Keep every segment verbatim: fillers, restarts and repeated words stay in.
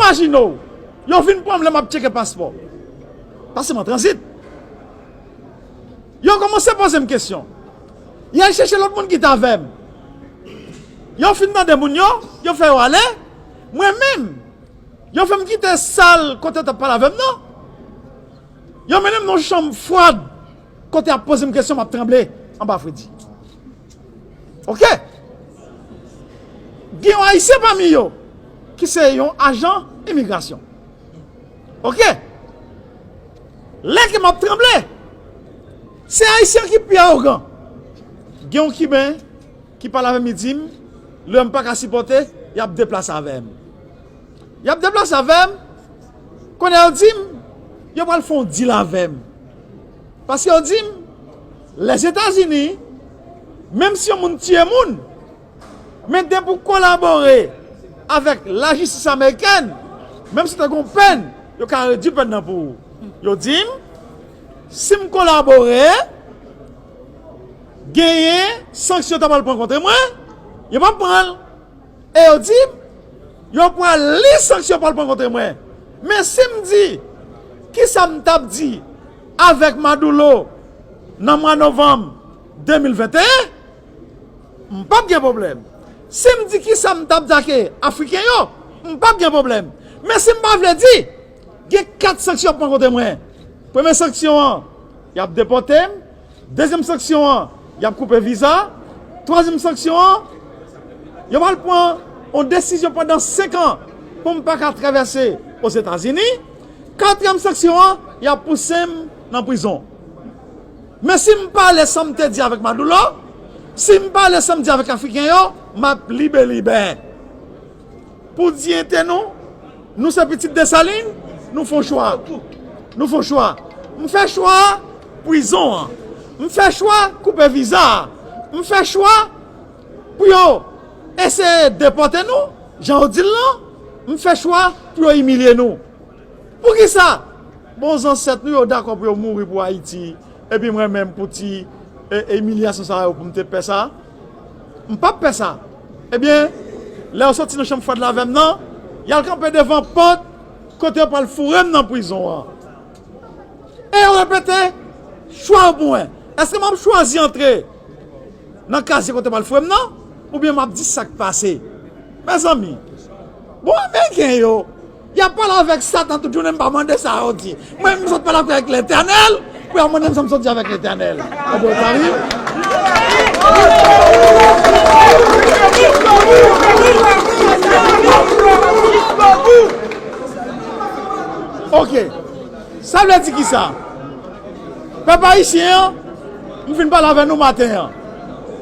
Imajine w, yo vin pran m lè m ap tcheke paspò. Paske m an tranzit. Yo kòmanse poze m kesyon. Y al chèche lòt moun ki t avè m. Yo fin tande moun yo, yo fè yo ale. Mwen menm, yo fè m kite sal kote yo t ap pale avè m nan. Yo mennen m nan yon chanm fwad kote y ap poze m kesyon, m ap tranble anba fredi. Oke? Gen yon Ayisyen pami yo ki se yon ajan imigrasyon. Oke? Lè ke m ap tranble, se Ayisyen ki pi awogan. Gen yon Kiben ki pale avè m, li di m, lè m pa ka sipòte, y ap deplase avè m. Y ap deplase avè m, kounye a yo di m, yo pral fè yon deal avè m. Paske yo di m, Lèzetazini, menm si yon moun tiye moun, men depi w kolabore avèk lajistis amerikèn, menm si te gen yon pèn, yo ka redui pèn nan pou ou. Yo di m, si m kolabore, genyen sanksyon yo ta pral pran kont mwen, yo p ap pran l. E yo di m, yo pral li sanksyon yo pral pran kont mwen. Men si m di, kisa m t ap di avèk Maduro nan mwa novanm de mil venteyen, m p ap gen pwoblèm. Si m di kisa m t ap di ak Afriken yo, m p ap gen pwoblèm. Men si m pa vle di, gen kat sanksyon y ap pran kont mwen. Premye sanksyon an, y ap depòte m. Dezyèm sanksyon an, y ap koupe viza. Twazyèm sanksyon an, yo pral pran yon desizyon pandan senk an pou m pa ka travèse Ozetazini. Katriyèm sanksyon an, y ap pouse m nan prizon. Men si m pale sa m te di avèk Maduro, si m pale sa m di avèk Afriken yo, m ap libe libe. Pou diyite nou, nou se pitit Desalin, nou fè yon chwa. Nou fè yon chwa. M fè chwa prizon an. M fè chwa koupe viza a. M fè chwa pou yo eseye depòte nou, jan yo di l lan. M fè chwa pou yo imilye nou. Poukisa? Bon, zansèt nou yo dakò pou yo mouri pou Ayiti, epi mwen menm pou ti, e, emilyasyon sa yo pou m te pè sa? M p ap pè sa. Ebyen, lè yo soti nan chanm fwad la avè m nan, y al kanpe devan pòt kote yo pral foure m nan prizon an. E yo repete chwa yo pou mwen. Èske m ap chwazi antre nan kazye kote yo pral foure m nan, oubyen m ap di sa k pase? Mezanmi, bon, Ameriken yo, y ap pale avèk Satan tout jounen, m pa mande sa yo di. Mwen, m sot pale avèk Letènèl pou y al mande m sa m sot di avèk Letènèl. Ebyen, sa rive. Oke. Sa vle di kisa? Pèp ayisyen an, m fin pale avè nou maten an.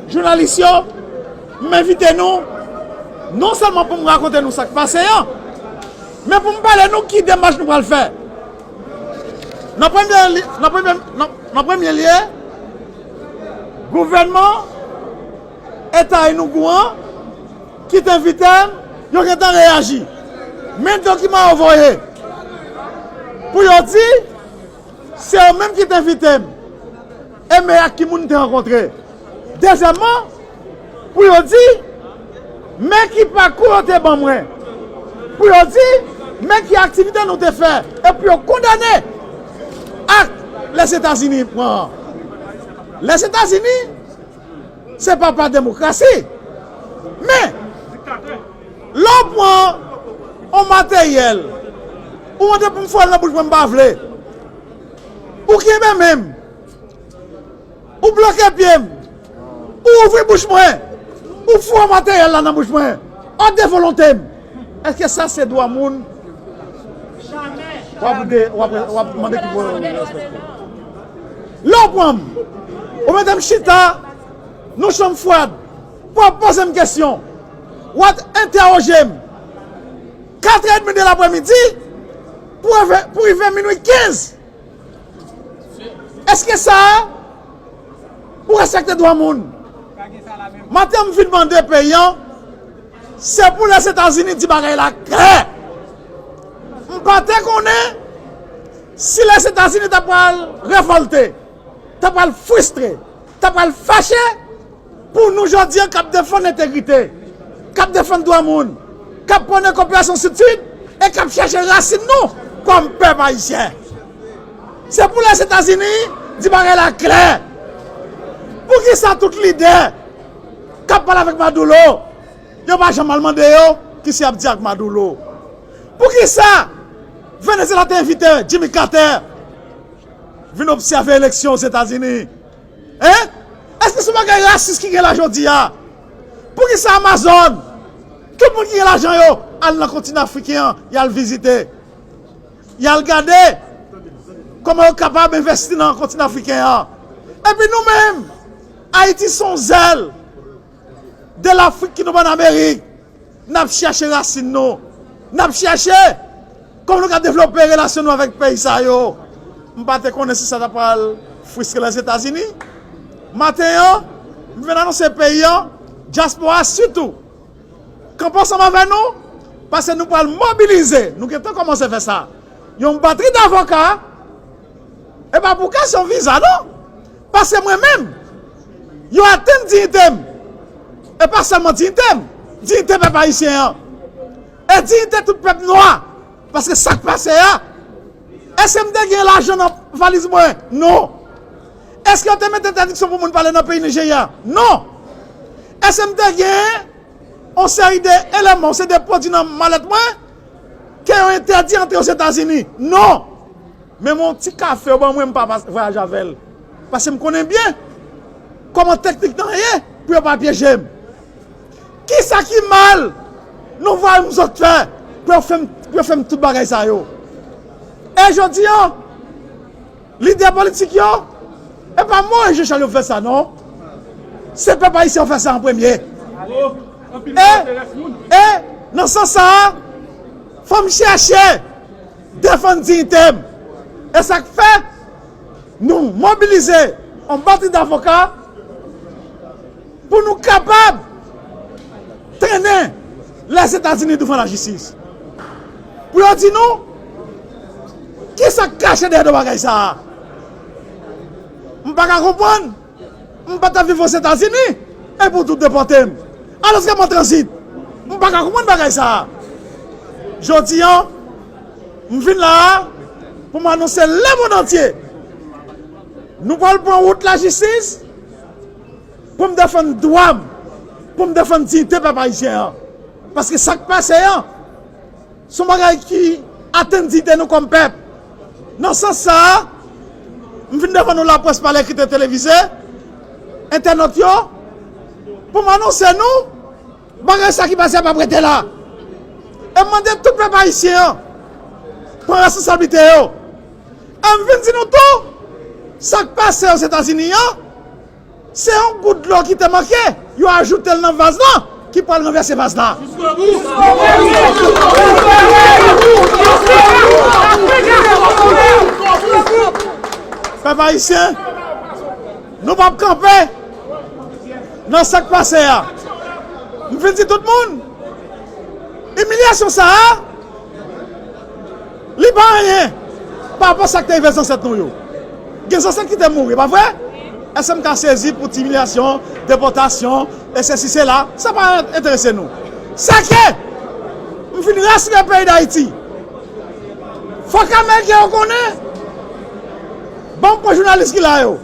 Jounalis yo, m envite nou, non sèlman pou m rakonte nou sa k pase an, men pou m pale nou ki demach nou pral fè. Nan premye li-, nan premye, nan, nan premye lye, gouvènman Eta Enugu an, ki te envite m, yo gentan reyaji. Men dokiman yo voye pou yo di, se yo menm ki te envite m. E men ak ki moun m te rankontre. Dezyèmman, pou yo di, men ki pakou yo te ban mwen. Pou yo di, men ki aktivite nou te fè. E pou yo kondane ak Lèzetazini pran an. Lèzetazini, se papa demokrasi. Men, lè w pran yon materyèl, ou mande pou m foure l nan bouch mwen, m pa vle. Ou kenbe men m. Ou bloke pye m. Ou ouvri bouch mwen. Ou foure materyèl la nan bouch mwen. Ant de volonte m. Èske sa se dwa moun? W ap de-, w ap, w ap mande ki dwa moun respekte. Lè w pran m, ou mete m chita nan chanm fwad, pou w ap poze m kesyon, w ap entèwoje m. Katrè edmi de lapremidi, pou rive, pou rive minui kenz. Èske sa a, ou respekte dwa moun? Maten an, m vin mande peyi an, se pou Lèzetazini di bagay la klè. M pa te konnen si Lèzetazini ta pral revòlte, ta pral fristre, ta pral fache, pou nou jodi an k ap defann entegrite, k ap defann dwa moun, k ap pwone koperasyon Sid-Sid, e k ap chèche rasin nou kòm pèp ayisyen. Se pou Lèzetazini di bagay la klè. Poukisa tout lidè k ap pale avèk Maduro, yo pa janm al mande yo kisa y ap di ak Maduro? Poukisa Venezuela te envite Jimmy Carter vin obsève eleksyon Ozetazini? Hein? Èske se yon bagay rasis ki gen la jodi a? Poukisa Amazon, tout moun ki gen lajan yo, al nan kontinan afriken an, y al vizite, y al gade kòman yo kapab envesti nan kontinan afriken an? Epi nou menm, Ayiti se yon zèl de Lafrik ki nou ban Amerik. N ap chèche rasin nou. N ap chèche kòman nou ka devlope relasyon nou avèk peyi sa yo. M pa te konnen si sa ta pral fristre Lèzetazini. Maten an, m vin anonse peyi an, dyaspora sitou, kanpe ansanm avè nou, paske nou pral mobilize. Nou gentan kòmanse fè sa. Yon batri davoka, e pa pou kesyon viza, non. Paske mwen menm, yo atenn diyite m. E pa sèlman diyite m, diyite pèp ayisyen an. E diyite tout pèp nwa. Paske sa k pase a, èske m te gen lajan nan valiz mwen? Non. Èske yo te mete entèdiksyon pou moun pale nan peyi Nijerya? Non. Èske m te gen yon seri de eleman, yon seri de pwodui nan malèt mwen ke yo entèdi antre Ozetazini? Non. Menm yon ti kafe yo ban mwen, m pa pas- vwayaje avè l. Paske m konnen byen kòman teknik lan ye pou yo pa pyeje m. Kisa ki mal nou vwayi m sot fè pou yo fè m, pou yo fè m tout bagay sa yo? E jodi an, lidè politik yo, e pa Moyiz Jechal yo fè sa, non. Se pèp ayisyen yo fè sa an premye. E, e, nan sans sa a, fò m chèche defann diyite m. E sa k fè nou mobilize yon batri davoka pou nou kapab trennen Lèzetazini douvan lajistis. Pou yo di nou, kisa k kache dèyè do bagay sa a? M pa ka konprann. M pa t ap viv Ozetazini, epi w tou depòte m. Alòske m an tranzit. M pa ka konprann bagay sa a. Jodi an, m vin la a pou m anonse lemonn antye. Nou pral pran wout lajistis pou m defann dwa m, pou m defann diyite pèp ayisyen an. Paske sa k pase an, se yon bagay ki atenn diyite nou kòm pèp. Nan sans sa a, m vin devan nou laprès pa lekrite televize, entènot yo, pou m anonse nou, bagay sa ki pase a p ap rete la. E m mande tout pèp ayisyen an pran responsablite yo. E m vin di nou tou, sa k pase Ozetazini an, se yon gout dlo ki te manke, yo ajoute l nan vaz lan, ki pral ranvèse vaz la. Pèp ayisyen, nou p ap kanpe nan sa k pase a. M vin di tout moun, imilyasyon sa a, li pa anyen pa rapò sa k te rive zansèt nou yo. Gen zansèt ki te mouri, pa vre? Èske m ka sezi pou ti imilyasyon, depòtasyon, e sesi, sela? Sa pa enterese nou. Sa ke m vin rasire peyi Dayiti. Fòk Ameriken yo konnen. Ban m pran jounalis ki la yo.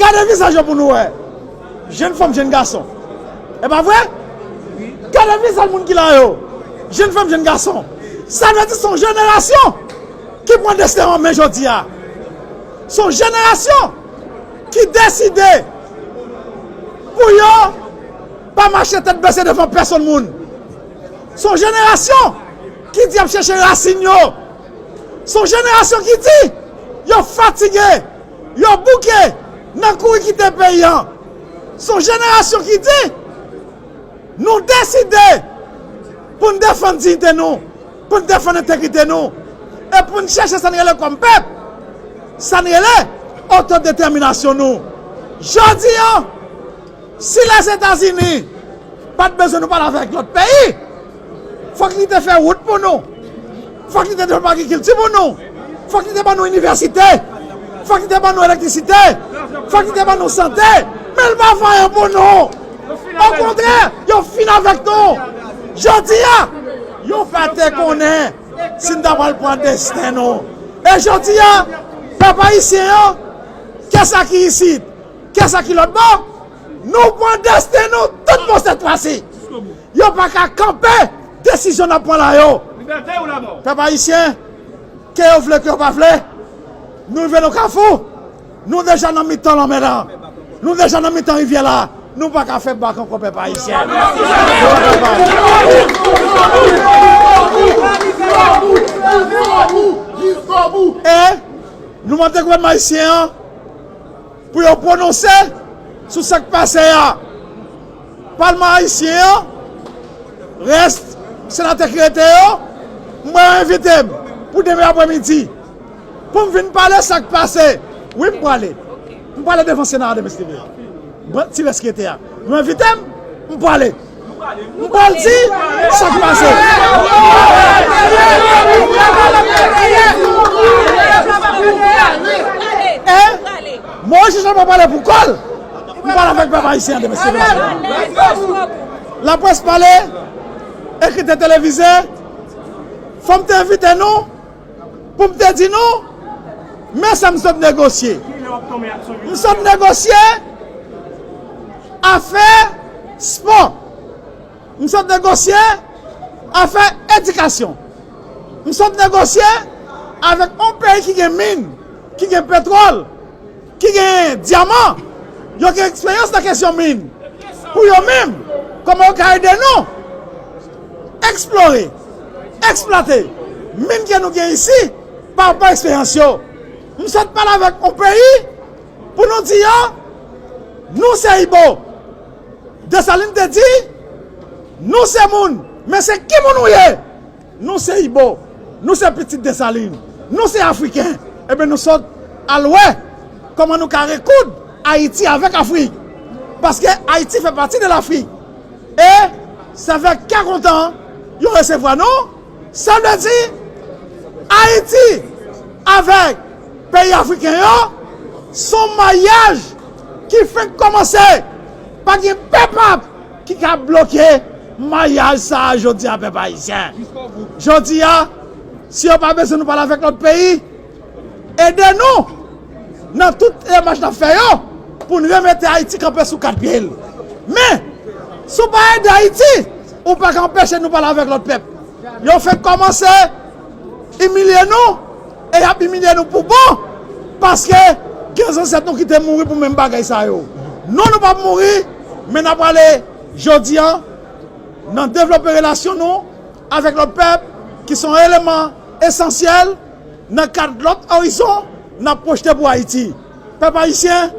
Gade vizaj yo pou nou wè. Jenn fanm, jenn gason. E pa vre? Gade vizaj moun ki la yo. Jenn fanm, jenn gason. Sa vle di se yon jenerasyon ki pran desten an men jodi a. Se yon jenerasyon ki deside pou yo pa mache tèt bese devan pèsonn moun. Se yon jenerasyon ki di y ap chèche rasin yo. Se yon jenerasyon ki di yo fatige, yo bouke nan kouri kite peyi an. Se yon jenerasyon ki di nou deside pou n defann diyite nou, pou n defann entegrite nou, e pou n chèche sa n rele kòm pèp, sa n rele otodetèminasyon nou. Jodi an, si Lèzetazini pa t bezwen nou pale avèk lòt peyi, fòk li te fè wout pou nou. Fòk li te devlope agrikilti pou nou. Fòk li te ban nou inivèsite. Fòk li te ban nou elektrisite. Fòk li te ban nou sante. Men l pa fè anyen pou nou. Okontrè, yo fin avèk nou. Jodi a, Yo pa te konnen si n ta pral pran desten nou. E jodi a, pèp ayisyen an, kèsa ki isit, kèsa ki lòt bò, nou pran desten nou tout bon sèt fwa si. Yo pa ka kanpe desizyon n ap pran la yo. Pèp ayisyen, ke yo vle, ke yo pa vle, nou rive nan kafou. Nou deja nan mitan lanmè la. Nou deja nan mitan rivyè la. Nou pa ka fè bak ankò, pèp ayisyen. E nou mande gouvènman ayisyen an pou yo pwononse sou sa k pase a. Palman ayisyen an, rès senatè ki rete yo, m wè yo envite m pou demen apremidi pou m vin pale sa k pase. Wi, m prale. M prale devan Sena a demen, si Dye vle. Bon, ti rès ki rete a. Yo envite m, m prale. M pral di sa k pase. E Moyiz Jacques pa prale pou kò l. M pral avèk pèp ayisyen an demen, si Dye vle. Laprès pale, ekritè televize, fò m te envite nou pou m te di nou, men sa m sot negosye. M sot negosye afè spò. M sot negosye afè edikasyon. M sot negosye avèk yon peyi ki gen min, ki gen petwòl, ki gen dyaman. Yo gen eksperyans nan kesyon min. Pou yo menm, kòman yo ka ede nou eksplore, eksplwate min ke nou gen isi pa rapò a eksperyans yo. M sot pale avèk yon peyi pou nou di yo, nou se Ibo. Desalin te di, nou se moun, men se ki moun ou ye? Nou se Ibo, nou se pitit Desalin, nou se Afriken. Ebyen, nou sot al wè kòman nou ka rekoud Ayiti avèk Afrik. Paske Ayiti fè pati de Lafrik. E se avèk kè kontan yo resevwa nou. Sa vle di, Ayiti avèk peyi afriken yo, se yon maryaj ki fenk kòmanse. Pa gen pèp ap ki ka bloke maryaj sa a jodi a, pèp ayisyen. Jodi a, si yo pa bezwen nou pale avèk lòt peyi, ede nou nan tout demach n ap fè yo pou n remete Ayiti kanpe sou kat pye l. Men, si w pa ede Ayiti, ou pa ka anpeche nou pale avèk lòt pèp. Yo fenk kòmanse imilye nou, e y ap imilye nou pou bon, paske gen zansèt nou ki te mouri pou menm bagay sa yo. Non, nou p ap mouri, men n ap prale jodi a nan devlope relasyon nou avèk lòt pèp ki se yon eleman esansyèl nan kad lòt orizon n ap pwojte pou Ayiti. Pèp ayisyen,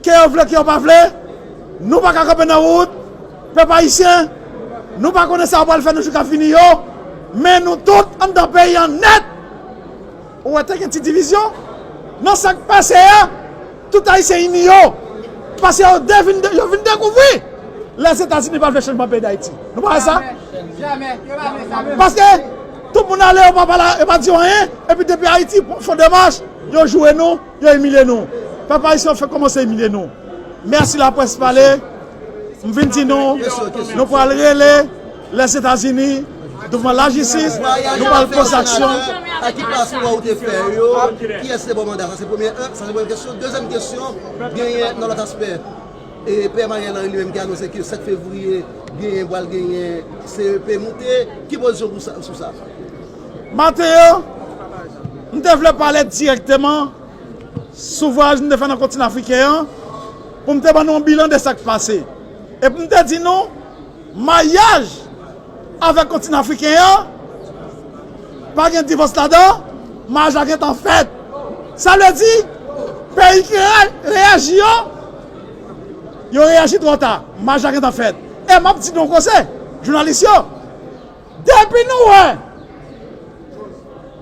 ke yo vle, ke yo pa vle, nou pa ka kanpe nan wout. Pèp ayisyen, nou pa konnen sa yo pral fè nan jou k ap vini yo, men nou tout anndan peyi an nèt. Ou wè, te gen ti divizyon nan sa k pase a, tout Ayisyen ini yo. Paske yo de vin, yo vin dekouvri Lèzetazini pa vle chanjman peyi Dayiti. Nou pa wè sa? Paske tout moun ale, yo pa pale, yo pa di yo anyen, epi depi Ayiti fè demach, yo joure nou, yo imilye nou. Pèp ayisyen, yo fenk kòmanse imilye nou. Mèsi laprès pale. M vin di nou, nou pral rele Lèzetazini douvan lajistis, nou pral poze aksyon. A ki plas ou wè ou te fè yo? Kiyès te ba w manda? Sa se premye, sa se premye kesyon. Dezyèm kesyon, genyen nan lòt aspè. E Pè Mariel Henry li menm ki anonse ke sèt fevriye, genyen, pral genyen C E P moute. Ki pozisyon ou sa, sou sa? Maten an, m te vle pale dirèkteman sou vwayaj m te fè nan kontinan afriken an, pou m te ban nou yon bilan de sa k pase. E pou m te di nou, maryaj avèk kontinan afriken an, pa gen divòs ladan, maryaj la gentan fèt. Sa vle di, peyi ki re-, reyaji yo, yo reyaji twò ta, maryaj la gentan fèt. E m ap di nou koze, jounalis yo, depi nou wè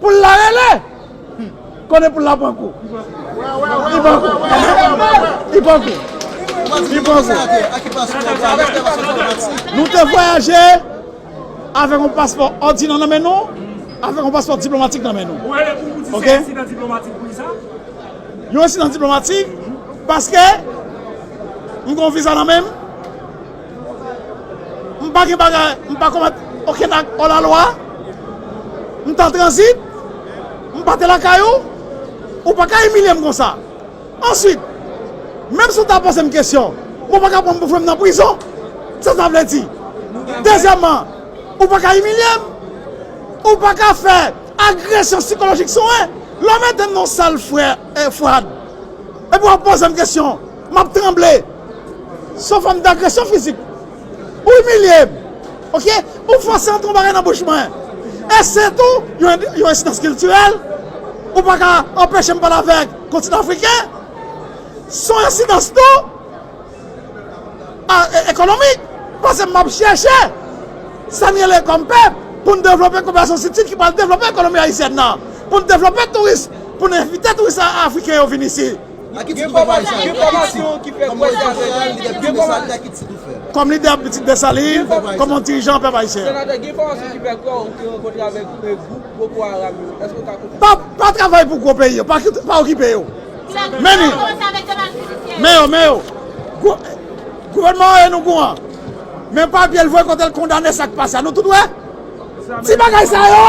poul la rele, konnen poul la pran kou. Li pran kou. Li pran kou. Li pran kou. Nou te vwayaje avèk yon paspò òdinè nan men nou, avèk yon paspò diplomatik nan men nou. Oke? Yon ensidan diplomatik, paske m gen yon viza nan men m. M pa gen bagay, m pa komèt Okenn ak òlalwa, m t an tranzit, m pa te lakay ou, ou pa ka imilye m konsa. Answit, menm si w ta poze m kesyon, ou pa ka pran m pou fè m nan prizon. Sa sa vle di? Dezyèmman, ou pa ka imilye m, ou pa ka fè agresyon sikolojik sou mwen. Lè w mete m nan sal frè, eh, Fwad, epi w ap poze m kesyon, m ap tranble. Se yon fòm dagresyon fizik. Ou imilye m, oke? Ou fòse antre yon bagay nan bouch mwen. E se tou yon, yon ensidans kiltirèl. Ou pa ka anpeche m pale avèk kontinan afriken. Se yon ensidans tou a, e, ekonomik. Paske m ap chèche sa n rele kòm pèp pou n devlope koperasyon siltik ki pral devlope ekonomi ayisyèn nan, pou n devlope touris, pou n envite touris a-, afriken yo vin isi. Gen fòmasyon, gen fòmasyon ki fè kwè se avèk, gen fòmasyon. Kòm lidè Pitit Desalin, kòm yon dirijan pèp ayisyen. Senatè, gen fòmasyon ki fè kwè ou te rankontre avèk, eh, gwoup Boko Haram yo. Èske w ka konfime? Pa, pa travay pou gwo peyi yo, pa, pa okipe yo. Men ni. Men yo, men yo. Gou-, gouvènman an e nou gouman. Men papye l voye kote l kondane sa k pase a. Nou tout wè. Ti bagay sa yo,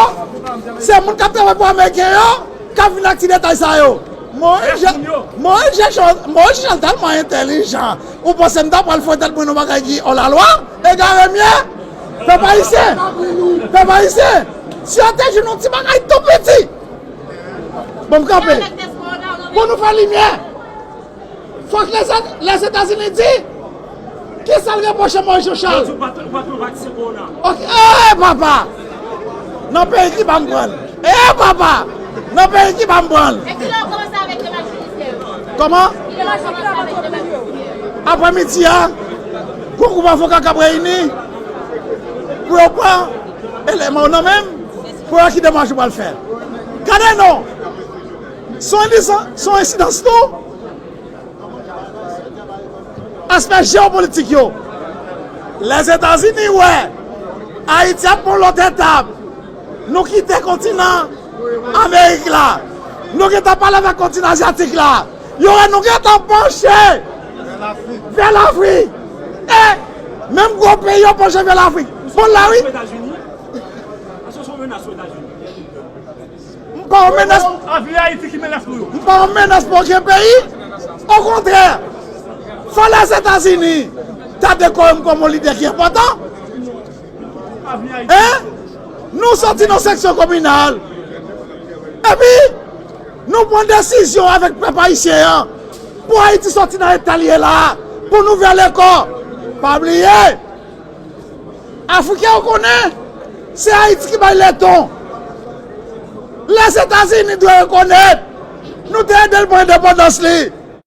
se moun k ap travay pou ameriken yo, k ap vin ak ti detay sa yo. Moyiz Je-, Moyiz Jechon, Moyiz Jechon tèlman entèlijan. Ou panse m ta pral fè tèt mwen yon bagay ki òlalwa? Egare m ye. Pèp ayisyen. Pèp ayisyen. Si yo te jwenn yon ti bagay tou piti. Bon, m kanpe. Pou nou fè limyè. Fòk Lèzè-, Lèzetazini di, kisa l repwoche Moyiz Jean Charles? Yo di w pa t, w pa t pran vaksen kowona. Ok, eh, papa! Nan peyi ki ba m pran l. Eh, papa! Nan peyi ki ba m pran l. E kilè w kòmanse avèk demach ministè yo? Kòman? Kilè w kòmanse avèk demach ministè yo? Aprèmidi a, gwo gwoup avoka k ap reyini pou yo pran elèman yo nan men m, pou yo wè ki demach yo pral fè. Gade non! Se yon ensidans, se yon ensidans tou. Aspè jewopolitik yo. Lèzetazini wè Ayiti ap pran lòt etap. Nou kite kontinan Amerik la. Nou gentan pale avèk kontinan azyatik la. Yo wè nou gentan panche vè Lafrik. E menm gwo peyi yo panche vè Lafrik. Bon la wi. M pa yon menas. Avi Ayiti ki menas pou yo. M pa yon menas pou okenn peyi. Okontrè, fò Lèzetazini ta dekore m kòm yon lidè ki enpòtan. Avi Ayiti. Hein? Nou soti nan seksyon kominal. Epi, nou pran desizyon avèk pèp ayisyen an pou Ayiti soti nan eta l ye la a, pou nouvel ekò. Pa bliye, Afriken yo konnen se Ayiti ki bay leson. Lèzetazini dwe rekonèt nou te ede l pran endepandans li.